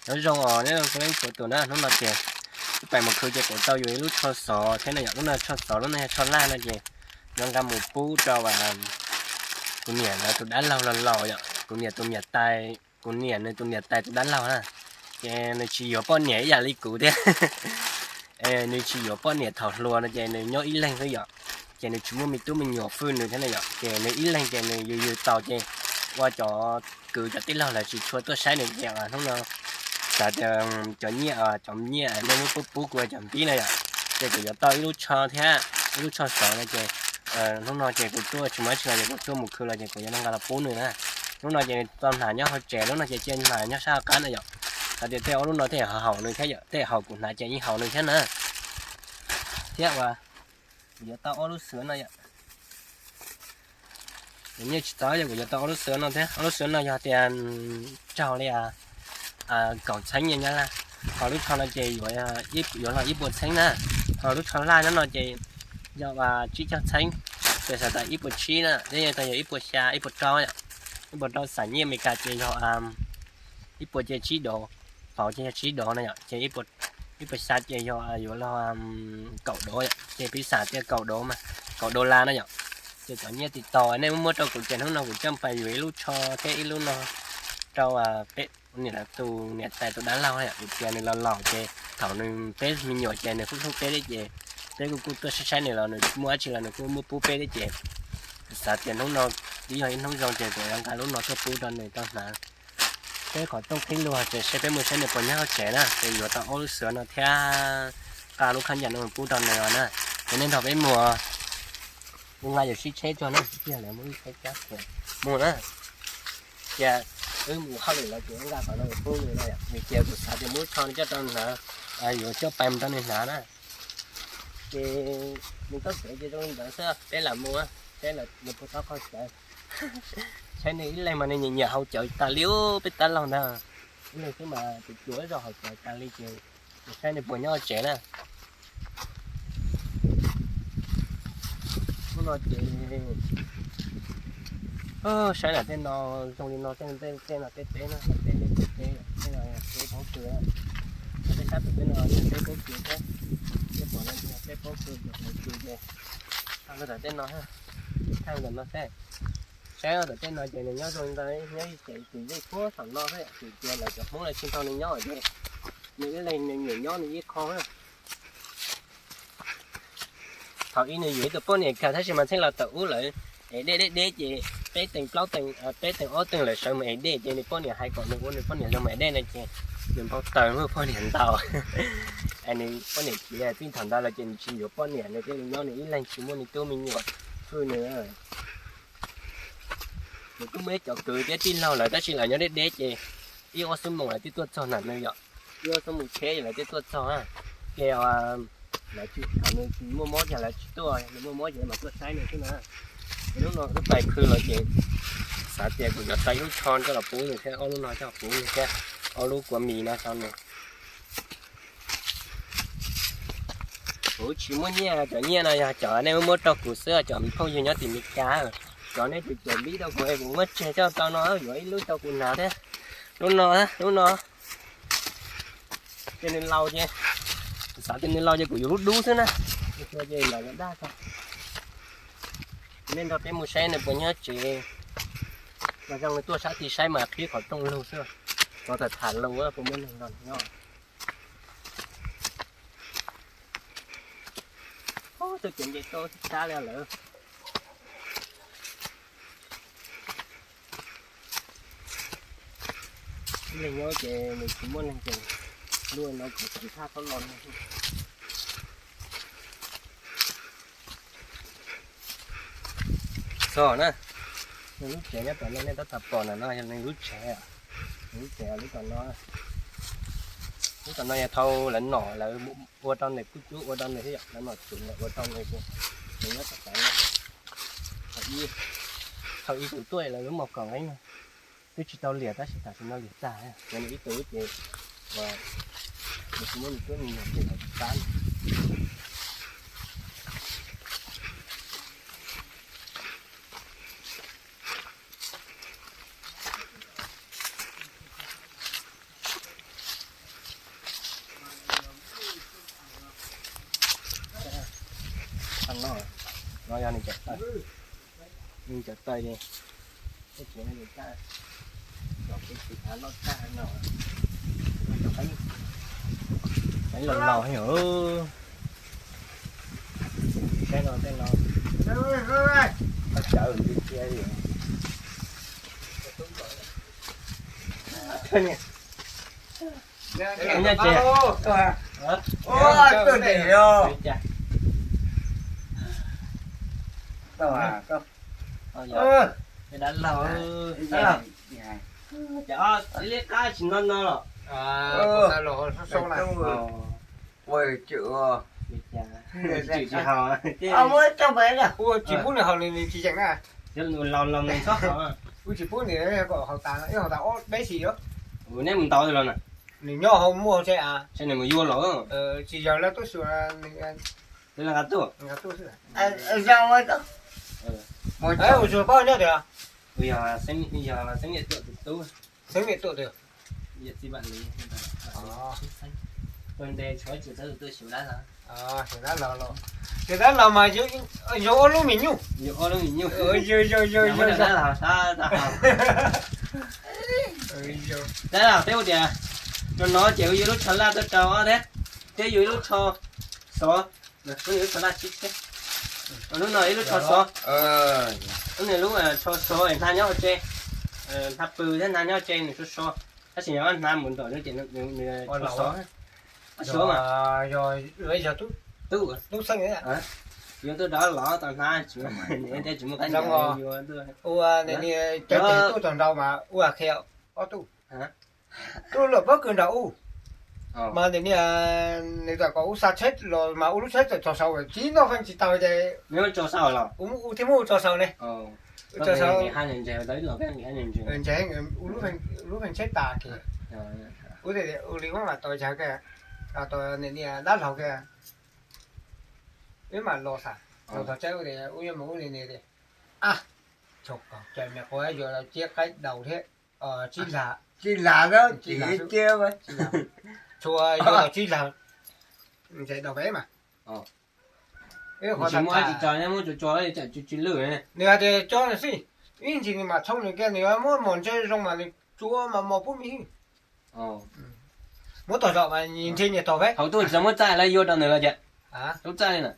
Nyob zoo os nej leej txhua tus na, hnub no ces pais mus khwv ces kuv tau yus ib lub tsho xov thiab no yom. Lub no tsho xov, lub no yog tsho laj no ces yuav nqa mus pub rau kuv niam lawv tus dab laug los laus yom, kuv niam tus niam tais, kuv niam nws tus niam tais tus dab laug na. Ces nws tsis yuav poj niam ib yam li kuv thiab. Nws tsis yuav poj niam thaum hluas no ces nws nyob ib leeg xwb yom. Ces nws tsis muaj me tub me nyuam fwj nws thiab no yom, ces nws ib leeg ces nws yws yws tau ces ua cov kwv cov tij laug lawv tsis tshua tuaj saib nws ces hnub no xav tias cov nyiaj, cov nyiaj nej muab pub pub kuv cov npib no yom, ces kuv yuav tau ib lub tsho thiab ib lub tsho xov no ces hnub no ces kuv tuaj tsis muaj dab tsi los ces kuv tuaj mus khwv los ces kuv yuav nqa los pub nws na. Hnub no ces nws tau hnav nyob hauv tsev, lub no ces cia hnav nyob sab qab na yom. Hais tias tej ob lub no tej haum nws thiab yom, tej haum kuv hnav ces yeej haum nws thiab na. Thiab uas kuv yuav tau ob lub xwb no yom. Kuv nyiaj tsis txaus yog kuv yuav tau ob lub xwb no thiab. Ob lub xwb no yog tias raug li kaum txheeb nyiaj Nyab Laj, ho lub tsho no ces yuav, yuav los ib puas txheeb na, ho lub tsho laj nyob no ces yog tsib caug txheeb, ces xav tas ib puas tsib na, thiab yog tau yog ib puas xya, ib puas rau yom. Ib puas rau xam nyiaj Amelikas ces yog ib puas ces tsib dov, pauv ces yog tsib dov na yom, ces ib puas xya ces yog yuav los kaum dov yom, ces piv xam tias kaum dov mas kaum dollar na yom. Ces cov nyiaj tsis tau nej muab muab rau kuv ces hnub no kuv coj pais yuav ib lub tsho thiab ib lub no rau peb niam lawv tus niam tais tus dab laug yom, vim tias nws los laus ces thaum nws peb me nyuam ces nws kuj hlub peb thiab ces peb kuj kuj tuaj saib saib nws los nws muaj dab tsi los nws kuj muab pub peb thiab ces xav tias hnub no twb yog ib hnub zoo ces kuv yuav nqa lub no tuaj pub rau nws tau hnav. Peb qhov rooj qhib lug ces seb peb mus saib nws puas nyob hauv tsev na, ces yuav tau ob lub xwb no thiab nqa lub khaub ncaws no mus pub rau nws os na. Ces nej nrog peb mus, kuv nqa yus sib tsheb tso na, ib pliag lawv muaj ib tsheb cab mus na. Cia wb mus hauj lwm lawm ces wb nqa qhov no mus pub nws no yom, vim tias kuv xav tias muab tsho no coj rau nws hnav, yuav coj pais mus rau nws hnav na. Ces nws txoj kev ces zoo li ntawd xwb, peb lam mus, peb lam mus puag tau qhov sawv. Saib nws ib leeg mas nws nyiam nyiam haus cawv tas li ub, peb tab laug ntag. Ib leeg xwb mas tus cuav zog haus cawv tas li ces saib nws puas nyob tsev na. Hnub no ces saib lam tej no zoo li no, tej no tej teb na, tej teb, tej no teb poob kws, tej sab pem tej no yog teb poob kws thiab, tej pom no yog teb poob kws, poob kws ces thaj tam tej no, thaj tam no xwb. Saib tam tej no ces nws nyob zoo li ntawd, nyob ib ce tus dej puag saum no xwb, vim tias lawv cov Hmoob lawv tsis tau nws nyob ces nws ib leeg nws nyiam nyob nws ib qho. Thaum ub nws yuav ib tug poj niam kawg tab sis mas txheej los thaum ub lawv ev dej deb deb ces peb teev plaub teev, peb teev ob teev lawv sawv mus ev dej ces nws poj niam hais kom nws ua nws poj niam los mus ev dej no ces nws npau taws muaj poj niam ntaus. Nws poj niam khiav txij thaum ntawd los ces nws tsis yuav poj niam, nws thiaj li nyob nws ib leeg tsis muaj nws tub me nyuam fwj nws. Nws kuj muaj ib cov kwv thiab tij laug lawm tab sis lawv nyob deb deb ces ib ob xuab moos lawv thiaj tuaj txog na nws yom, ib ob xuab moos tsheb lawv thiaj tuaj txog. Ces lawv tsis, thaum nws tsis muaj mob ces lawv tsis tuaj, nws muaj mob ces mas tuaj saib nws xwb na. Ces hnub no wb pais khw los ces xav tias kuv yuav tau ib lub tsho coj los pub nws thiab, ob lub no coj los pub nws thiab, ob lub kua mis no rau nws. Kuv tsis muaj nyiaj, cov nyiaj no yog cov nej muab muab rau kuv xwb, cov phooj ywg nyob tim Meskas. Cov nej tus caum npib rau kuv es kuv muab tseg coj tau no, yuav ib lub rau kuv hnav thiab. Lub no, lub no. Ces nws laus ces, xav tias nws laus ces kuv yuav lub dub xwb na. Ces lam dag tso. Nej nrog peb mus saib nws puas nyob tsev. Mas zoo li tuaj sab tid saib mas qhib qhov rooj lug xwb. Tos tham tham lus puas muaj neeg nrog nyob. Txoj kev nce tuaj sab li lawm. Ib leeg nyob ces nws tsis muaj neeg ces luaj no ces tsis thaj txhob los. Txog na, nws lub tsev nyob tom no nej tab tom pom ntawm no yog nws lub tsev, nws lub tsev lub tom no. Lub tom no yog thaum lawv nom lawv ua rau nws, kuj cub ua rau nws thiab yom, lawv nom tswv lawv ua rau nws ces nws nyob txog tsev no. Thaum ub kuv tuaj lawv lub mos kom nqeeb no twb tsis tau liam tab sis tam sim no liam tag, ces nws ib tug ces nws tsis muaj nws tub me nyuam ces lawv tsis pab. Yog nws cov taw, nws cov taw li, tej tsev no nws tag, cov kev txiv tav loj tag no, qeeb los laus heev. Saib no tej no, qab cawv cia li. Nyob tsev. Tuaj dem os. Dab laug, cov liab qab tsis no no los. Ua tsis pub nws haus, nws tsis yeem na. Ua tsis pub nws haus tas, ib haus tas ob peb xis os. Neb mus ntaus los na. Nws nyob hauv muaj hauv tsev a. Nws mus yuav los. Tsis yog lawv tuaj xyuas, nqa tuaj. Ua tsis paub nyob tias. Yog xeeb niam tuaj tus tub. Xeeb niam tuaj tias. Xeeb dab laug los, ces dab laug mas yog ob lub mis nyuj. Dab laug teb ua tias, no no ces ua yus lub tsho laj tuaj rau ob thiab, thiab yus ib lub tsho xov, lub tsho laj tsib thiab. Lub no ib lub tsho xov, lub tsho xov hnav nyob hauv tsev, hnav pw thiab hnav nyob tsev nws so so, tab sis yog hnav mus nram ces nws so so. Xov mas yog tub, tub xeeb, yuav tuaj rov los tau hnav, tsis muaj qab, ua cov tuaj txog nraud mas ua qhia ob tub. Tub luam pob kws nram ub, mas nws tam kom ua xa tsheb los mas ua lub tsheb txawm txog saud tsis noj feej tsis tau ces ua thiab muab ua tso saud ne. Ntses, ua lub feej tsheb tas kiag, ua li muab mas tau yawg, tau niam dab laug kiag, wb mam los xav, los txog tsev ua yuav mus ua li ne tias, a, txhua qhov cai me quav yuav los ciab qaib daus thiab, tsib lag, tsib lag, tshua yuav los tsib lag, ntses daus peb mas. Tsis muaj dab tsi tso, muab tso tso tsam tsis lwj. Nws hais tias tso nws xij, ib ntsis nws mam tshoob nws kiag, nws muab mos ntse zoo mas nws tsuav mas mos pub me hwj. Muab tog zaum mas ntshe nyias tog peb. Hauv tub tsis muab txaj lawv yuav rau nws los tias, tub txaj li na.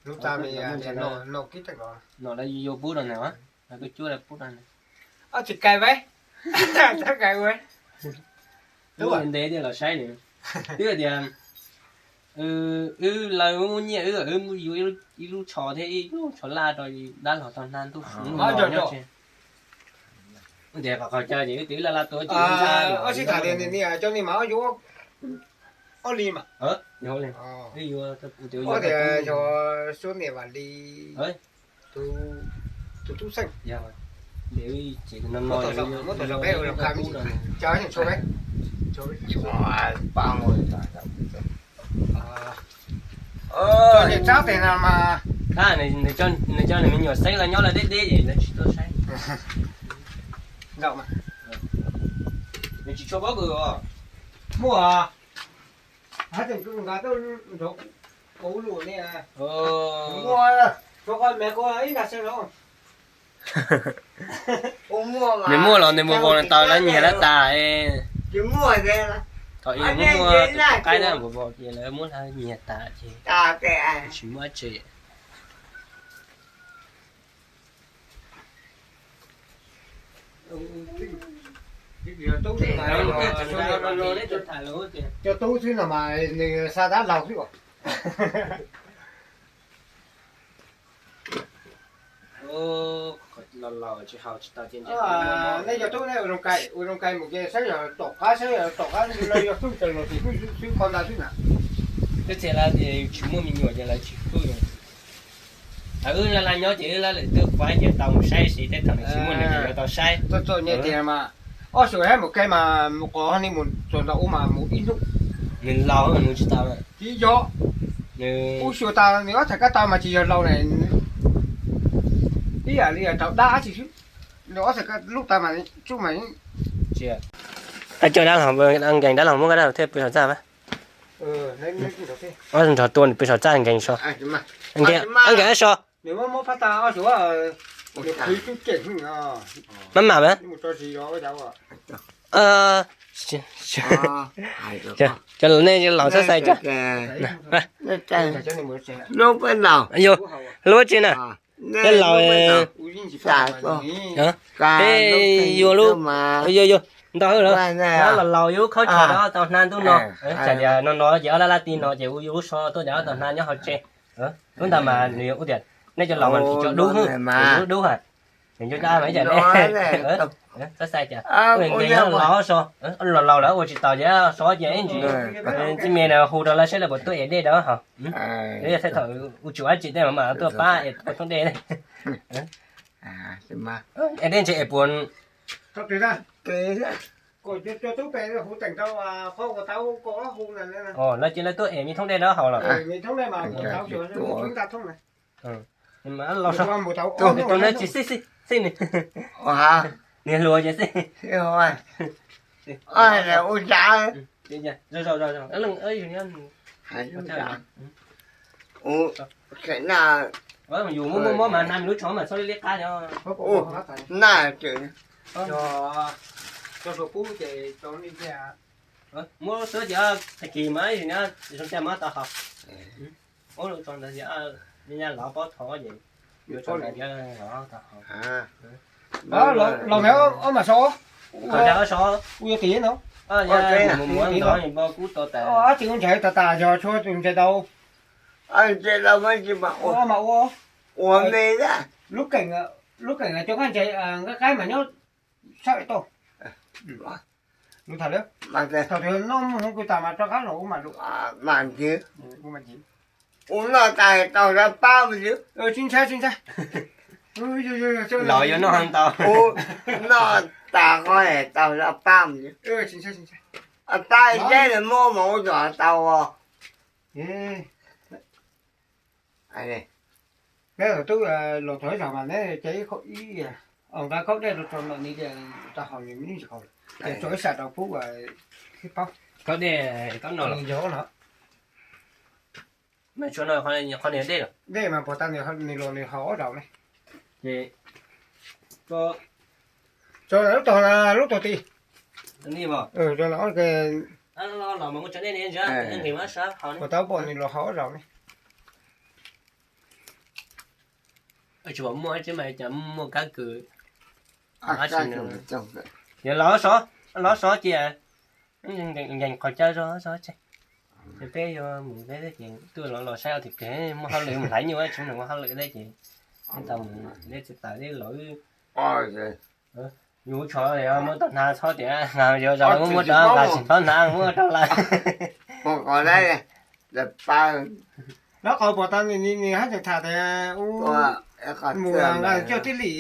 Lub txaj no kib teem los no lawv yuav pub rau nws, lawv tuaj cuab lawv pub rau nws. Ob tsis kais peb, txhob kais ua. Tub ntev thiaj los saib nws, twb tias wb lawv muab nyiaj wb, wb yuav ib lub tsho thiab ib lub tsho laj rau dab laug tau hnav ntuj. Tias qhov qhov chaw ces wb twb laj laj tuaj ces wb ntshai los. Ob sib tham tias cov ni mas ob yuav ob li mas. Ob tias yog Suab niam Vam Lis tus tub xeej. Muab tau zog peb ua zoo qab me ntsis, cov yeej tshuav peb. Niam tsab tes no mas, nws coj nws me nyuam xeeb los nyob lawv deb deb ces lawv tsis tuaj saib. Nws tsis tshua paub kws os. Muaj, hab tseem nqa tuaj nrog kuv lus ne. Muaj, tsuav qhov me kuv ib nta xeeb los. Nws muaj los nws mus vos tau lawv nyiag lawv tas. Thaum ub muaj muaj tus qaib na, vos vos ces lawv muab lawv nyiag tas ces tsis muaj dab tsi. Cov tub xwb no mas nws xa dab laug xwb os. Los laus tsis haus tsis tau ces nej cov tub nej ua zoo cai, ua zoo cai mus ces saib yog tom qab, saib yog tom qab los yog xub tsees los tus xwb, xwb qhov ntawd xwb na. Twb txiv lawv tias tsis muaj me nyuam ces lawv tsis pw. Wb laj laj nyob ces wb laj lwm twb faib ces tau mus saib xwb, tej thaum nws tsis muaj nws ces yuav tau saib. Txom nyem tiag mas, ob xyoo hab mus ke mas mus qos ni mus txog nram ub mas mus ib hnub. Nws laus nws tsis tau. Tsis yog, ub xyoo tas nws ob txhais kab taw mas tsis yog laus na, ib yam li rau dab tsi xwb, nws ob txhais lub taw mas tsuj mas. Coj dab laug, nkees dab laug muab dab laug thiaj pw saum txaj. Nrog tua nws pw saum txaj nkees so. Nkees so. Nws muab muab phab tas ob suav, nws qhwv coob cem. Maj mam mas. Cov laus nej laus xab xais cov. Lub tsi na. Cov laus, yuav yuav ntau hwj los, laus laus yuav lub khaub tsho tau hnav ntuj no. Tsam tias no no ces ob lab lab ti no ces yus lub so tuaj ces ob tau hnav nyob hauv tsev. Lub ntawd mas nws ua tias nej cov laus mas tsis tso dub, dub dub ha. Nws cov dab mas ib yam ne. Xab xais cas, nkees nkees los so, laus laus lawm ua tsis taus ces so ces ib ntsis txij me na hu rau lawv saib lawv puas tuaj ev dej rau hos. Yog thaum ua tsum dab tsi tej mas mam tuaj pab es ua thoob dej. Es dej ntshe es puas, lawv ces lawv tuaj ev me thoob dej rau hauv los. Los so, tus no tsis xij xij xij ni, niag hluas ces xij. Yus muab muab muab mas hnav lub tsho mas txhob liab liab qab. Muab xwb ces tag kis mas zoo caj mas tau haus. Muab lub tsho ntawd ces nyaj lov pob thov ces yuav tsho ntawd lov tau haus. Los ntawd ob mam so, so, mus muab ntov npo kub to tas. Ob txiv ua ntses tas tas yog tshuav tus ntses tau. Ntses tau mas ua, ua me, lub keem, lub keem cov nqaij ntses nqaij qaib mas nyob sab toj. Lub thaum, thaum twg noj muaj hmoov kws tas mas rov qab los ua mam lus. Ua noj tas tau zaj pab. Tsis ntshai tsis ntshai. Los yuav noj ntau. Noj tas qhov tau zaj pab. Pab zeb muab mus ua zog tau. Neb tub los txog ib zaug mas neb ces ib, nqa khaub dej rau tso no ni, rau hauv nws tsis qhov, ces tso ib sab rau pub thiab paub. Khaub dej, khaub no los yog no. Mas tshuav no qhov niag dej los? Dej mas puas tas nws los nws haus ob zaug ne. Ces tso lub tog, lub tog ti. Tso los, puas tau pom nws los haus ob zaug ne. Tsis pom muaj tsis mas cas muaj kab kws. Yog los so, los so cia, nkees qhov cawv so so tseg. Ces peb yuav mus peb thiab ces tuaj los los saib ua tiag tiag muaj hauj lwm mus hlais nyuj tsis muaj hauj lwm thiab ces tau mus deb txiv taws deb los. Yus tsho muab tau hnav txhob tias yuav zos muab muab rau nqa tsis txhob hnav muab rau lawm. Nab qhov puas tas nws haj tseem tham tias mus nqa coj tib li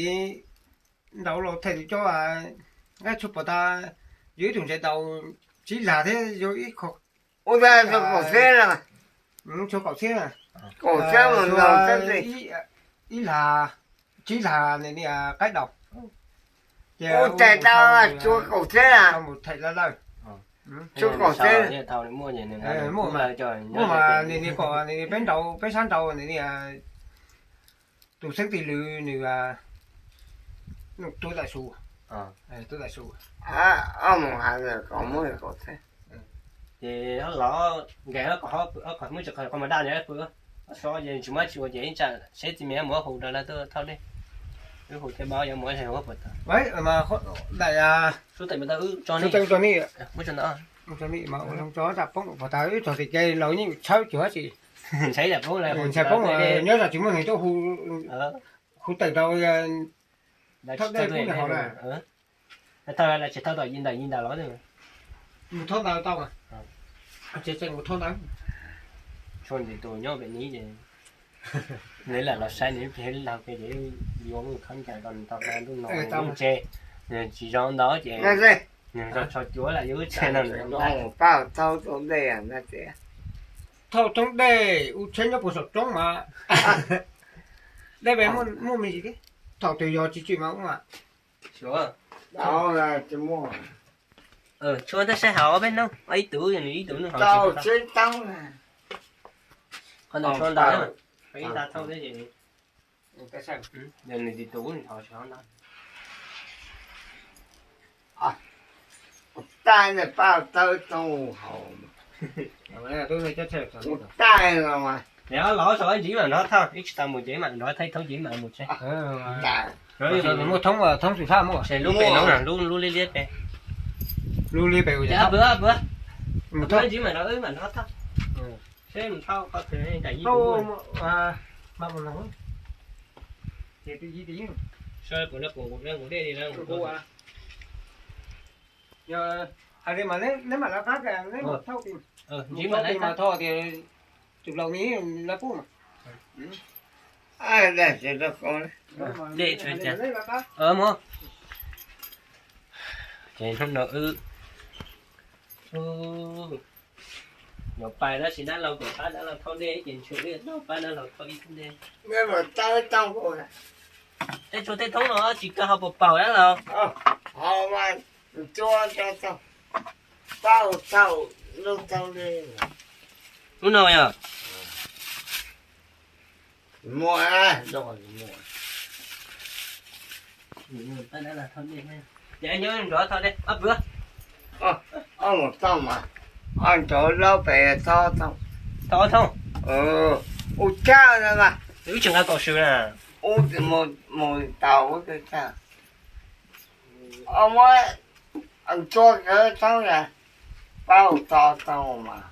nraud los them coj, nqaij tshuav puas tas, yog ib tug ntses daus tsib lag thiab yog ib qho, ua tas kaum txhiab, tshuav kaum txhiab, kaum txhiab, ib lag, tsib lag ni qaib daus. Ces ua tais tau tshuav kaum txhiab, mus them lawm lawm. Tshuav kaum txhiab, muaj mas ni ni kom ni peb nraud peb sab nraud ni tus xeeb tis lws nws tuaj tam su, tuaj tam su. Ces los nkees qhov muab tsis qhov mas daj li pw, so ces tsis muab tsis ua ces ib tsam seb txiv me mus hu rau lawv tuaj thauj dej. Wb hu thiab paub yuav mus ua puas tas. Daim, wb tso ni, muab tso ntawd, tso poob puas tas wb txog tim ke los yeej tshawb cuag tsi. Ntshai poob, ntshai poob nyob zos tsis muaj neeg tuaj hu, hu tawm rau thauj dej pub nws haus na. Thauj tsis thauj tom yi ntawm yi ntawd los, mus thauj ntawd tau, tseem mus thauj ntawd. Tshuav nws tus nyob pem ni ces nws lam los saib nws plig laug pem ces yuav mus khaub ncaws rau nws tau hla ntuj no nws tse, nws tsis zoo ntau ces nws tso tsho cuav lam yuav tse no. Pab thauj tau dej na. Thauj thoob dej ua tsheb nyob puag saum roob mas dej pem muaj me ntsis thiab. Thaum twg yog tsis tswm mas ua mas. Tshuav tab saib hauv ob peb hnub, ib tug nws ib tug nws hauv tsis tau. Qhov ntawd tshuav ntawd, ib nta thauj thiab ces Yog nws tsis tus nws thov tsis no. Tais ne paj tawb tooj haus. Tais no mas. Los saum ib ntsis mam nrov thauj, ib tsis tas mus ces mam nrov thauj ib thoob ces mam mus tsev. Muaj thoob, thoob tsis thauj muaj. Lub pem no, lub liab liab pem. Lub liab pem. Ib ntsis mam nrov, wb mam nrov thauj. Seb mus thauj qhov twg, ces twb yim tim. Seb puas nqus dej li na. Yog hais li mas neb mam lawv qab, neb mam thauj tim. Ntsis mam thauj tias tus laus ni lawv pub mas. Dej, mus. Ces hnub no wb nyuam pais tab sis dab laug kom pab dab laug thauj dej ces ntshe wb tau pab dab laug thauj ib thoob dej. Tej tshuav tej thoob no tsis kaw hau paus paus dab laug. Lub no yog. Nyob nrov thauj dej ob pwg. Ob mus thauj mas, ob nrov laub pem thauj thauj. Thauj ob thoob. Ua caj no mas. Wb tsis nqa kaum swm na. Mus tau ua caj. Muab ntsuab kawg thoob na, pab ua thauj thauj mas.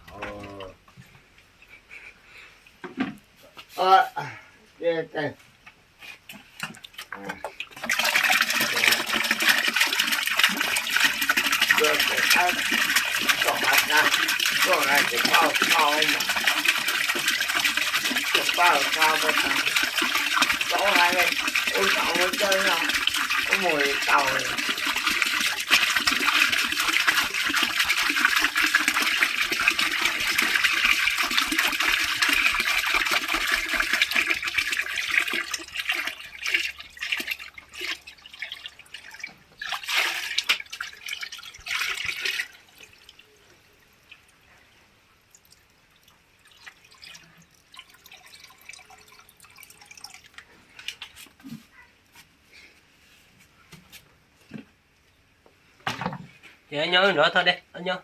Ces nyob nrov thauj dej, nyob.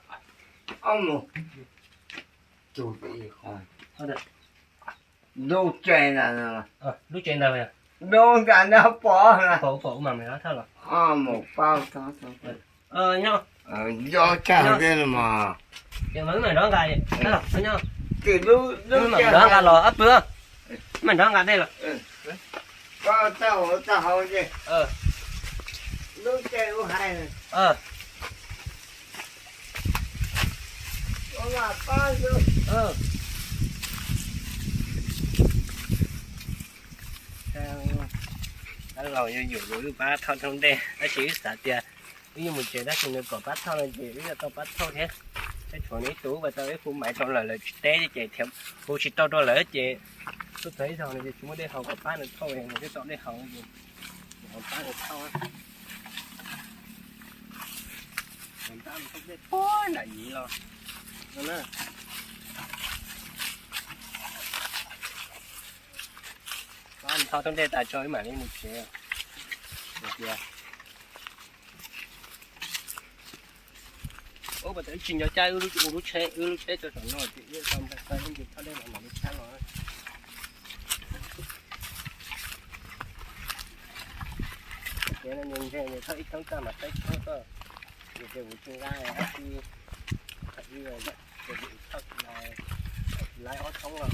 Lub tsev ntawd, lub tsev ntawd, lub ntawd no pom, pom mas thauj los. Nyob. Ces mam nrov nqa, nyob. Mam nrov nqa los ob pwg, mam nrov nqa dej los. Dab laug yuav yuam wb pab thauj thoob dej tab sis wb xav tias wb yuav mus tsev tab sis nws kom pab thauj no ces wb yuav tau pab thauj thiab. Tej tshuav nws ib tug uas tau wb hu maiv rau lawm, lawv tsis teb ces thiaj hu tsis tau rau lawv ces tuaj txog ib zaug no ces tsis muaj dej haus kom pab nws thauj, nws twb tau dej haus no ces pab nws thauj. Ntab thoob dej puag nram yim los no na. Pab nws thauj thoob dej tas tso wb mam li mus tsev. Tias ua tas wb tsis nco caij wb lub tsheb, wb lub tsheb tso saum no ces wb tau npaj tau ib ncig thauj dej los mam li tshab los. Ces no nws ntshe nws thauj ib thoob tag mas saib tshoob koj, ces ces kuv tsis nqa, ces thauj, tsis laib ob thoob los.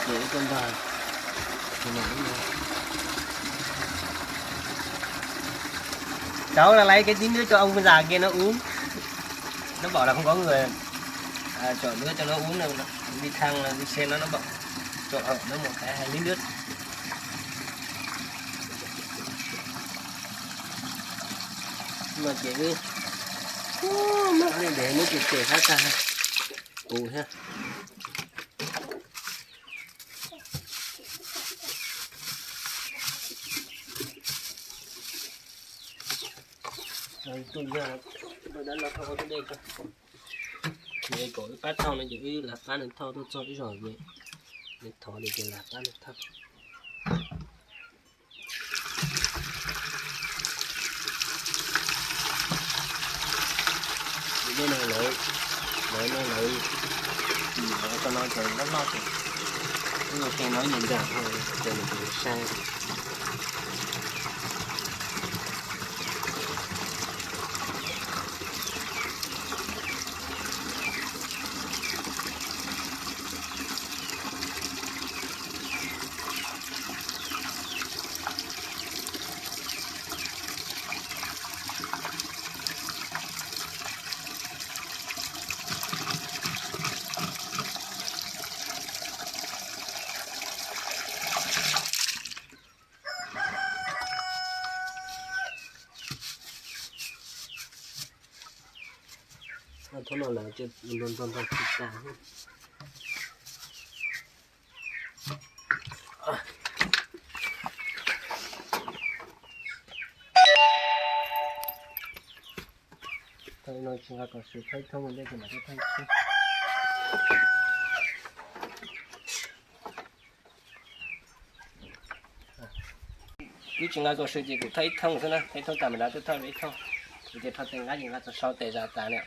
Ces ib tug npawg Cháu là lấy cái tí nước cho ông già kia nó uống. Nó bảo là không có người, à, chở nước cho nó uống đâu. Đi thang đi xe nó, nó bảo chở ở nó một cái hai lít nước. Mà chị ư, nó để nước chị kể phát ra. Ủ ha. Rồi, tôi giờ tôi đã lo thâu cái đây cho. Vậy cậu ướp bát thâu nó chỉ ướp là bát nó thâu tôi cho cái giỏ vậy. Nó thó thì chỉ là bát nó thâu. Tus dej no lawv, lawv no lawv, lawv tau no ces loj loj ces, ib no ke no nyias nram ho ces nws kuj sai. Thoob no lawv ntog ntog ntog tsis tas. Thaij no tsis nqa kom swm, thaij thoob dej ces mam thaij xwb. Wb tsis nqa kom swm ces kuv thaij ib thoob xwb na, thaij thoob tas mas lawv twb thaij ib thoob. Kuv ces rho tes nqa ces nqa txog sau tes zas tas na.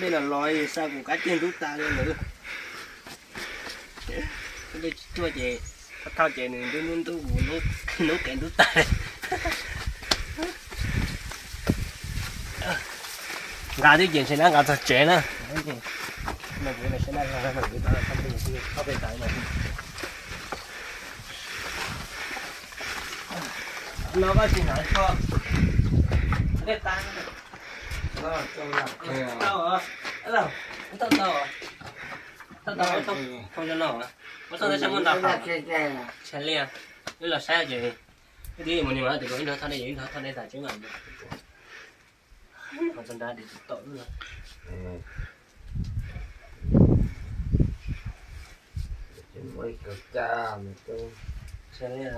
Dej los los xa kuv kab tiag ntub tas li lawm. Dej tsis tuaj ces thauj ces nws ntub ntub ntub, hnub kev ntub tas. Nqa twb ces ntshe nqa txog tsev na. No koj tsis hnav koj. Tau, tau, tau, tau, tau, no, ua txoj tab sab muaj ntau hauv. Tshaj li, wb los saib ces wb twb mus ni mas tias ib nrog thauj dej, ib nrog thauj dej tas tseeb mas. Qhov txog nrad ces tsis tau lawm. Ua li,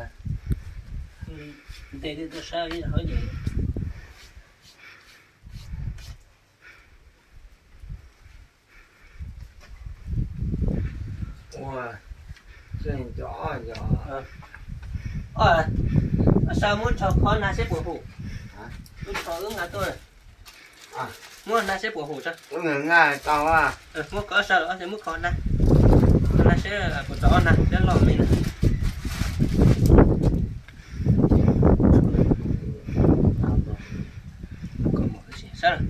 ntes twb tuaj saib hauv ces. Ua, cov, o, sawv muab tsho khov na seb puas hum. Muab tsho wb nqa tuaj, muab na seb puas hum tso. Muab kov sawv los muab khov na, khov na seb puas tau ob na seb loj me na. Sawv,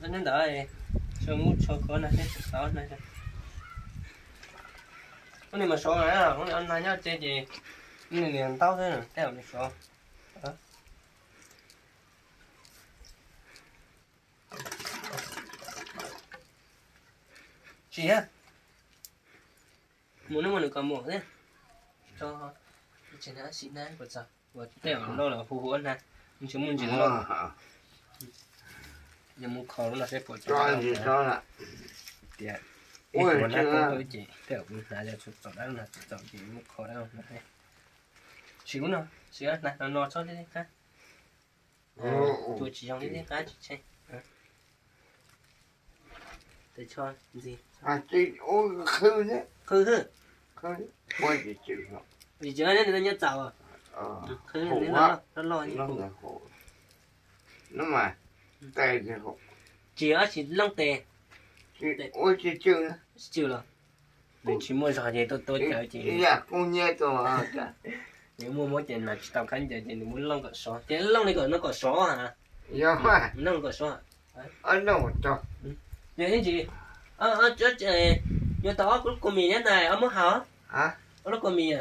neb ntawd, sawv muab tsho khov na seb puas tau ob na. Ub, nej mus sov na, ob na nyob tsev ces nej niam ntaub xwb, tej zaum nws sov. Tsis, mus no mus nws kom mus thiab. Tso, tsis na, sim na puas txog uas tej zaum loj los hu hu ob na, tsis muaj ntsis loj. Yog mus kho lub no seb puas tau. Tias ib hnub na ces tej zaum kuv hnav yog txaus dab no txaus ces mus kho dab no. Sim ub no, sim na no txhob liab liab qab. Tua tsis zoo liab liab qab tsis tsheej. Tes tsho ntxiv. Qhwv xwb. Vim tsis nyob txaus. Qhwv loj loj. Tsis, tsis looj tes. Tsis tsw los. Nws tsis muaj zog ces tuaj tuaj cawv ces nws muaj muab ces mas tsis tau khaub ncaws ces nws muab looj kom sov ces looj li kom no kom sov ha. Looj kom sov. Yog ib ntsis, yuav tau ob lub kua mis nyob ntawd, ob muab haus. Ob lub kua mis,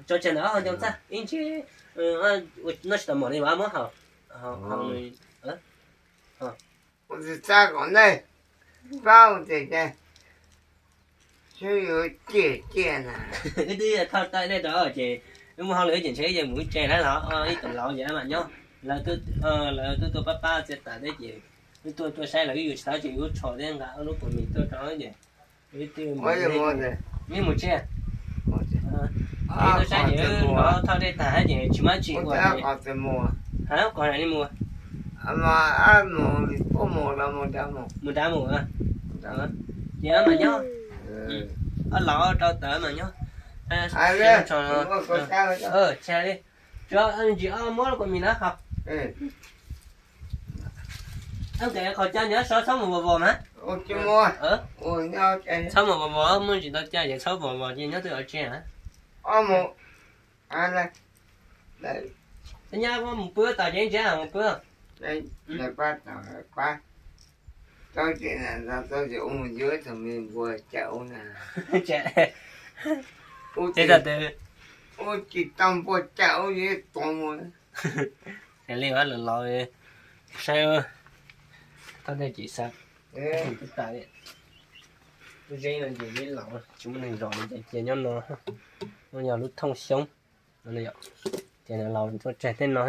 tso tseg ntawm ob hau ncoo txaj ib ntsis, noj tsis tau mov li mas ob muab haus. Ua txaj kom nej paub tias wb twb thauj tau nej rau ces wb muaj hauj lwm ces ntshe wb yuav mus ib tse lawm los ib tug laus ces mam nyob. Lawv twb tuaj pab pab txiav taws thiab ces wb tuaj tuaj saib lawv wb yuav tsis tau ces wb tsho thiab nqa ob lub kua mis tuaj rau ces wb twb mus tsev. Wb tuaj saib ces wb los thauj dej tag ces tsis muaj dab tsi ua ces, ha, kom li mus. Mus nrad mus. Ces mam nyob, ob laus rau tawv mam nyob. Tsis li, tsuav ntsis ob muab lub kua mis na haus. Qhov cag nyob sov txhob mus vos vos mas. Txhob mus vos vos, muaj ntsis tau cag ces txhob vos vos ces nyob twb ua tse. Nyab mus pw tom ces ntsia mus pw. Ces tsis tau npua cawm ua li tus mus. Li los los saib, tau tej ces xav tas li. Lub zeb no ces zeb laus tsis muaj neeg zov li ces cia nyob no. No yog lub thooj xyoob no, ces los tuaj tseg tej no.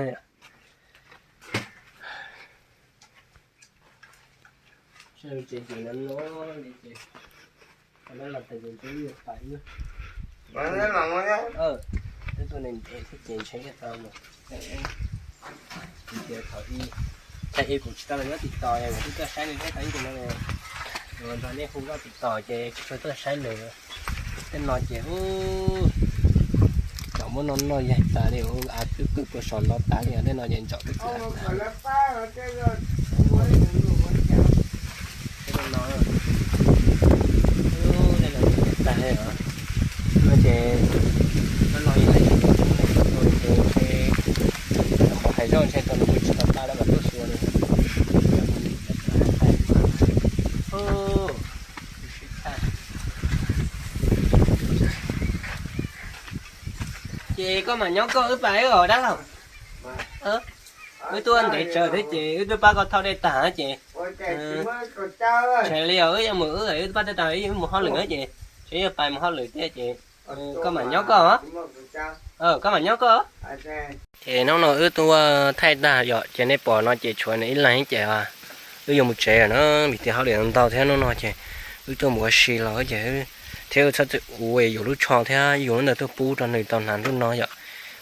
Saib lub tsev ces no no li ces, los tes ces twb yuav pais. Twb tuaj ntev ntev thiab ces ntshe tau mus. Thaum ib, thaum ib kuv tsis tau los nyob tim tos, kuv twb tuaj saib nej thiab tau ib ntsis no, nrog nej hu zoj tim tos ces tsis tshua tuaj saib lawm. Tej no ces ub, tsom muab noj noj yaig tas li, av twb qw kua sov nrov tas li, tej no ces ntsaum twb kawg. Tej no, tej no ces tas li os. No ces, no no ces ntshe, qhov hais zoj ntshe tau nws tsis tau tas lawm mas tuaj xyuas li. Ces koj mam nyob koj, wb pais wb os dab laug. Wb tuaj ntev tsawv thiab ces wb twb pab koj thauj dej tag ces, ntshe li os, wb yuav mus, wb twb pab thauj tag, wb mus hauj lwm ces, ntshe yuav pais mus hauj lwm thiab ces, koj mam nyob koj. Koj mam nyob koj. Ces hnub no wb tuaj thaij tag yom, ces nej pom no ces tshuav nws ib leeg ces wb yuav mus tsev lawm na, vim tias hauj lwm ntau thiab hnub no ces Wb tuaj mus ua si los ces thiab wb txhob txwm ua yuav lub tsho thiab yuav lub ntawd tuaj pub rau nws tau hnav ntuj no yom.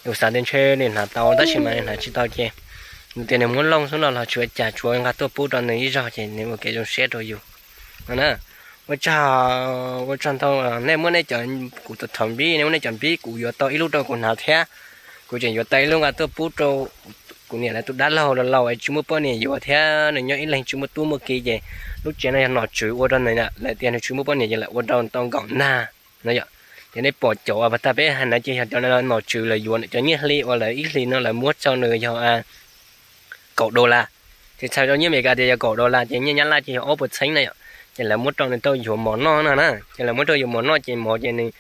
Wb xav tias ntshe nws hnav tau tab sis mas nws hnav tsis tau ces nws tias nws muab looj xwb no los tsis ua cas, tsuas nqa tuaj pub rau nws ib zaug ces nws ua kev zoo siab rau yus no na. Ua tsaug, ua tsaug ntau. Nej muab nej cov, kuv thaum npib nej muab nej cov npib kuv yuav tau ib lub rau kuv hnav thiab. Kuv tseem yuav tau ib lub nqa tuaj pub rau kuv niam lawv tus dab laug laus laus es tsis muaj poj niam yuav thiab nws nyob ib leeg tsis muaj tub muaj ki ces lub tsev no yog nom tswv ua rau nws, lawv tias nws tsis muaj poj niam ces lawv ua rau tau nkaum nag no yom. Ces nej pom cov uas pas tag peb hais na ces yog cov nom tswv lawv yuav cov nyiaj hli uas lawv ib hlis no lawv muab rau nws yog kaum dollar. Ces txhais rau nyiaj Amelikas tias yog kaum dollar ces nyiaj Nyab Laj ces yog ob puas txheeb na yom. Ces lawv muab rau nws tau yuav mov noj no na, ces lawv muab rau yuav mov noj ces mov ces nws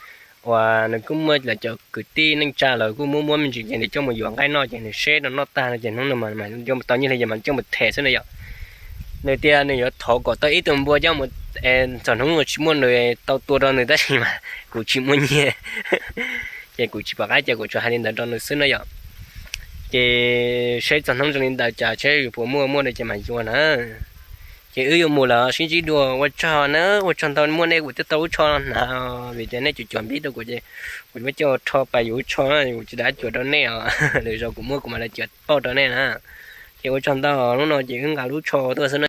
uas nws kuj muaj lawv cov kwv tij neej tsa lawv kuj muab muab me ntsis ces nws coj mus yuav nqaij noj ces nws seb rau noj tag no ces hnub no mas coj mus tau nyiaj hli ces mas coj mus them xwb na yom. Nws tias nws yuav thov kom tau ib tug npua coj mus, txog hnub tsis muaj nws tau tua rau nws tab sis mas kuv tsis muaj nyiaj ces kuv tsis pom qab ces kuv tsuas hais li ntawd rau nws xwb na yom. Ces seb txog hnub zoo li ntawd cas seb yus puas muaj, muaj li ces mas yuav na. Ces wb yuav mus lawm, sib ntsib dua, ua tsaug na, ua tsaug ntau muaj nej kuv thiaj tau lub tsho no hnav, vim tias nej cov cov npib rau kuv ces kuv muab coj rho pais yuav lub tsho, kuv tsis dab cuav rau nej os, lwm zaus kuv muaj kuv mam li cuav pauj rau nej na. Ces ua tsaug ntau, hnub no ces wb nqa lub tsho tuaj xwb na.